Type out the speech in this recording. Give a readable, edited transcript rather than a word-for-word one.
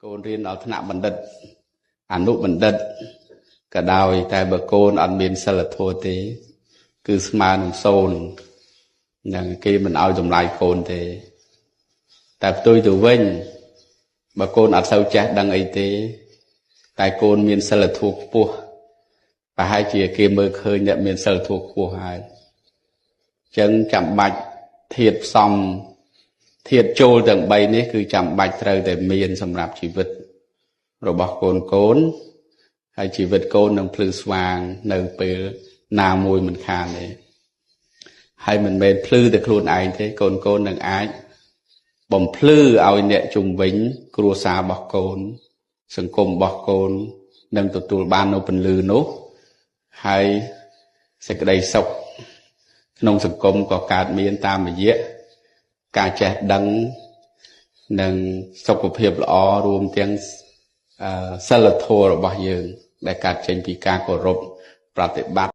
កូនរៀនដល់ថ្នាក់បណ្ឌិតអនុបណ្ឌិតក៏ដោយតែបើកូនអត់មានសិលធម៌ទេ គឺស្មើនឹងសូន្យនឹងគេមិនឲ្យតម្លៃកូនទេ តែផ្ទុយទៅវិញបើកូនអត់សូវចេះដឹងអីទេ តែកូនមានសិលធម៌ខ្ពស់ប្រហែលជាគេមើលឃើញអ្នកមានសិលធម៌ខ្ពស់ហើយអញ្ចឹងចាំបាច់ធាតុផ្សំធាតុចូលទាំង3នេះគឺចាំបាច់ត្រូវតែមានសម្រាប់ជីវិតរបស់កូនកូនហើយជីវិតកូននឹងភ្លឺស្វាងនៅពេលណាមួយមិនខានទេហើយមិនមែនភ្លឺតែខ្លួនឯងទេកូនកូននឹងអាចបំភ្លឺឲ្យអ្នកជុំវិញគ្រួសាររបស់កូនសង្គមរបស់កូននឹងទទួលបាននូវពន្លឺនោះហើយសេចក្តីសុខក្នុងសង្គមក៏កើតមានតាមរយៈការចេះដឹងនិងសុខភាពល្អរួមទាំងសិលធម៌របស់យើងដែលកើតចេញពីការគោរពប្រតិបត្តិ។